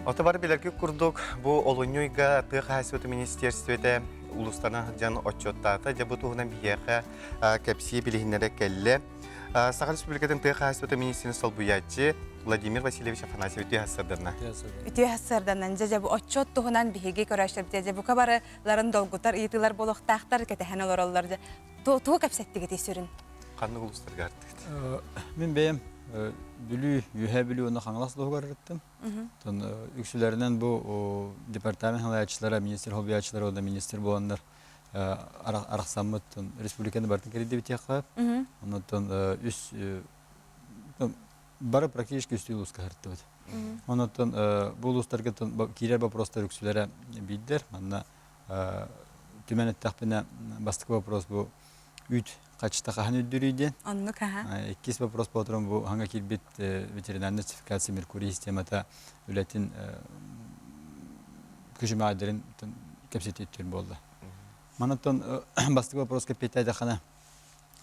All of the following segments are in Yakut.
Ото бары билэргит курдук, бу олунньу ыйга тыа хаһаайыстыбатын министиэристибэтэ улуустарынан сылдьан отчуоттаата. Дьэ бу туһунан биһиэхэ кэпсии билиһиннэрэ кэллэ. Саха Республикатын тыа хаһаайыстыбатын министрин солбуйааччы Владимир Васильевич Афанасьев үтүө сарсыарданна. Үтүө сарсыарданан дьэ дьэ бу отчуот туһунан биһиги көрөөччүлэрбит дьэ бука барыларын долгутар ыйытыылар буолуохтаахтар кэтэһэн олороллор дьэ тугу кэпсэттигитий сүрүн? Ханнык улуустарга артыгыт? Мин бэйэм Бүлүү, Үөһээ Бүлүү уонна Хаҥалас улууһугар ырыттым. Оттон үксүлэринэн бу департамент салайааччылара, министр солбуйааччылара уонна министр буоланнар арахсаммыт республиканы барытын кэрийдибитиэххэ. Оннуттан үс бары практически үстүү улууска сырыттыбыт. Оннуттан бу улуустарга киирэр вопростар үксүлэрэ биирдэр. Манна түмэн эттэхпинэ бастакы вопрос бу үүт хачыта хаһан үрдүрүй диэн. Оннук аха. Иккис вопрос болоторун бу хаҥа киирбит ветеринарная сертификация Меркурий системата үлэтин күчүмэҕэйдэрин кэпсэтииттир буолла. Манаттан бастакы вопроска эппиэттээтэххинэ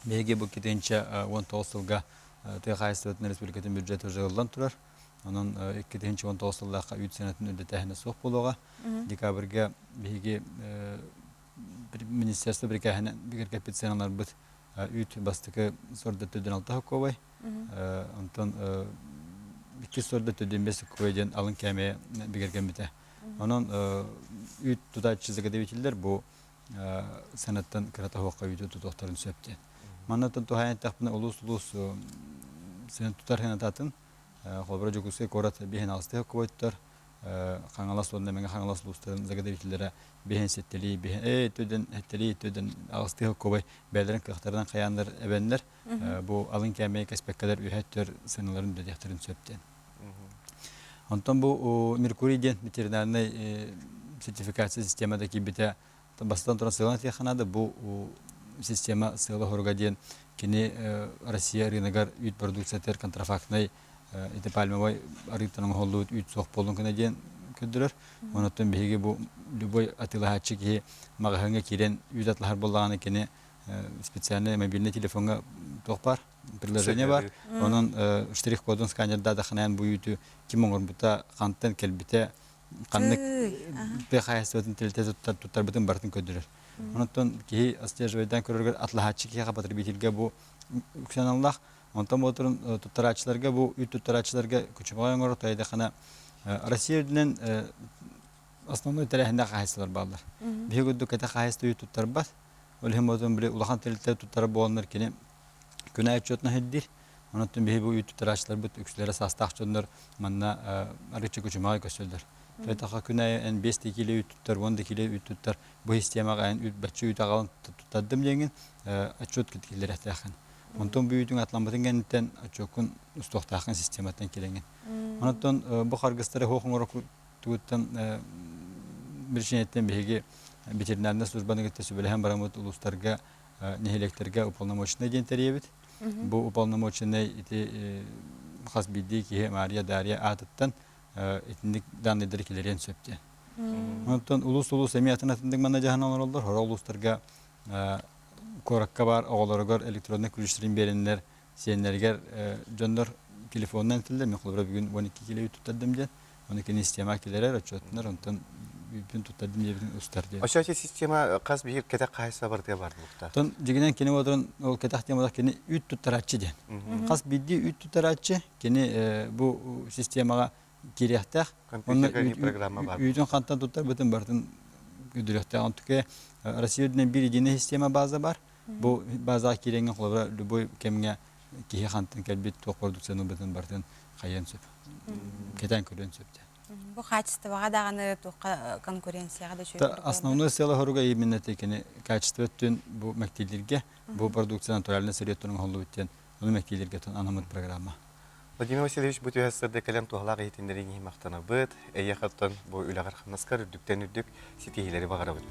биһиги бу 2019 сылга тыа хаһаайыстыбатын республикатын бюджета уже ыллан турар. Онон 2019 сыллаахха үүт сыанатын үрдэтээһинэ суох буолуоҕа. Декабрьга биһиги министерство бирикээһинэн бигэргэппит сыаналарбыт үүт бастакы сорда төрдүн алта сокуобай, онтон иккис сорда төрдүн бес сокуобай диэн алын кээмэйэ бигэргэммитэ. Онон үүт тутааччы заготовителлэр бу сыанаттан кырата суохха үүтү тутуохтарын сөп диэн. Маннаттан туһаайан эттэхпинэ улуус-улуус сыана тутар сыанататын холобура Дьокуускай куорат биһин алыстыы сокуобайттар Хаҥалас уонна Мэҥэ Хаҥалас улуустарын заготовителлэрэ биһин сэттэлии биһин ээ төдөн сэттэлии төдөн аҕыстыы холкуобай бэйэлэрин кыахтарынан хайааннар эбэннэр бу алын кээмэйи кэспэккэлэр үөһэ өттүгэр сыаналарын үлэлиэхтэрин сөп диэн. Онтон бу Меркурий диэн ветеринарнай сертификация системата киирбитэ бастатан туран сыалан этиэххэ наада бу система сыала-соруга диэн кини Россия рыногар үүт продукциятыгар контрафактнай ити пальмовай арыыттан оҥоһуллубут үүт суох буоллун гына диэн көрдөрөр. Онон биһиги бу любой атыылаһааччы киһи маҕаһыыҥҥа киирэн үүт атылаһар буоллаҕына кини специальный мобильный телефоҥҥа туох баар приложение бар. Онон штрих-кодун сканердаатаххына бу үүтү ким оҥорбута, хантан кэлбитэ, ханнык тыа хаһаайыстыбатын тэрилтэ туттарбытын барытын көрдөрөр. Онон киһи отслеживайдаан көрөргөр атлаһааччы киһиэхэ потребительгэ бу үксэн аллах. Онтон буолтурун туттарааччыларга бу үүт туттарааччыларга күчүмэҕэй оҥорор тайдахына Россия үрдүнэн основной тэрээһиннээх хаһаайыстыбалар бааллар. Биһиги курдук кэтэх хаһаайыстыба үүт туттарбат. Ол иһин буолтун били улахан тэрилтэ туттара буоланнар кини күн аайы отчетна сирдиир. Онон биһи бу үүт туттарааччыларбыт үксүлэрэ саастаах дьоннор манна арыычча күчүмэҕэй көстөллөр. Тойтаха күн аайы эн 5 да киилэ үүт туттар, 10 да киилэ үүт туттар бу системаҕа эн үүт бачча үүт аҕалан туттардым диэҥин отчет киллэриэхтээххин. Онтон бу үүтүҥ атламмытын кэнниттэн отчуоккун устуохтааххын систематтан киирэҥҥин. Онон бу харгыстары суох оҥорор тугуттан биричиинэттэн биһиги ветеринарнай службаны кытта сүбэлэһэн бараммыт улуустарга нэһилиэктэргэ уполномоченнай диэн тэрийэбит. Бу уполномоченнай ити хас биирдии киһи Мария Дарья аатыттан итинник данныйдары киллэриэн сөп диэн. Онтон улуус-улуус эмиэ атын-атыннык манна дьаһанан олороллор. Сорох улуустарга куоракка баар оҕолоругар электроннай ключтэрин биэрэннэр сиэннэригэр дьоннор телефонунан этэллэр. Мин холобура бүгүн 12 кило туттардым диэн. Ону кини система киллэрэр, отчуоттанар, онтон бүппүн туттардым диэбитин устар диэн. Оччо система хас биир кэтэх хаһайса барытыгар бар буолуохтаах. Оттон дьигинэн кини отырон ол кэтэх диэн кини үүт туттарааччы диэн. Хас биирдии үүт туттарааччы кини бу системаҕа киириэхтээх. Компьютерный программа бар. Үүтүн хантан туттарбытын барытын көрдөрүөхтээх. Онтуке Россия үрдүнэн биир единая система база бар. Бу базаҕа киирэҥҥин холобура любой кэмҥэ киһи хантан кэлбит туох продукцияны ылбытын барытын хайыан сөп. Кэтээн көрүөн сөп диэн. Бу качествоҕа даҕаны туохха конкуренцияҕа да үчүгэй. Основной сыала хоруга именно кини качество өттүн бу мэктиилиргэ бу продукция натуральный сырьеттан оҥоһуллубут диэн ону мэктиилиргэ анаммыт программа. Владимир Васильевич бу түһэ сырда кэлэн туһалаах иһитиннэриини махтанабыт. Эйиэхэ оттон бу үлэҕэр-хамнаскар үрдүктэн үрдүк ситиһиилэри баҕарабыт.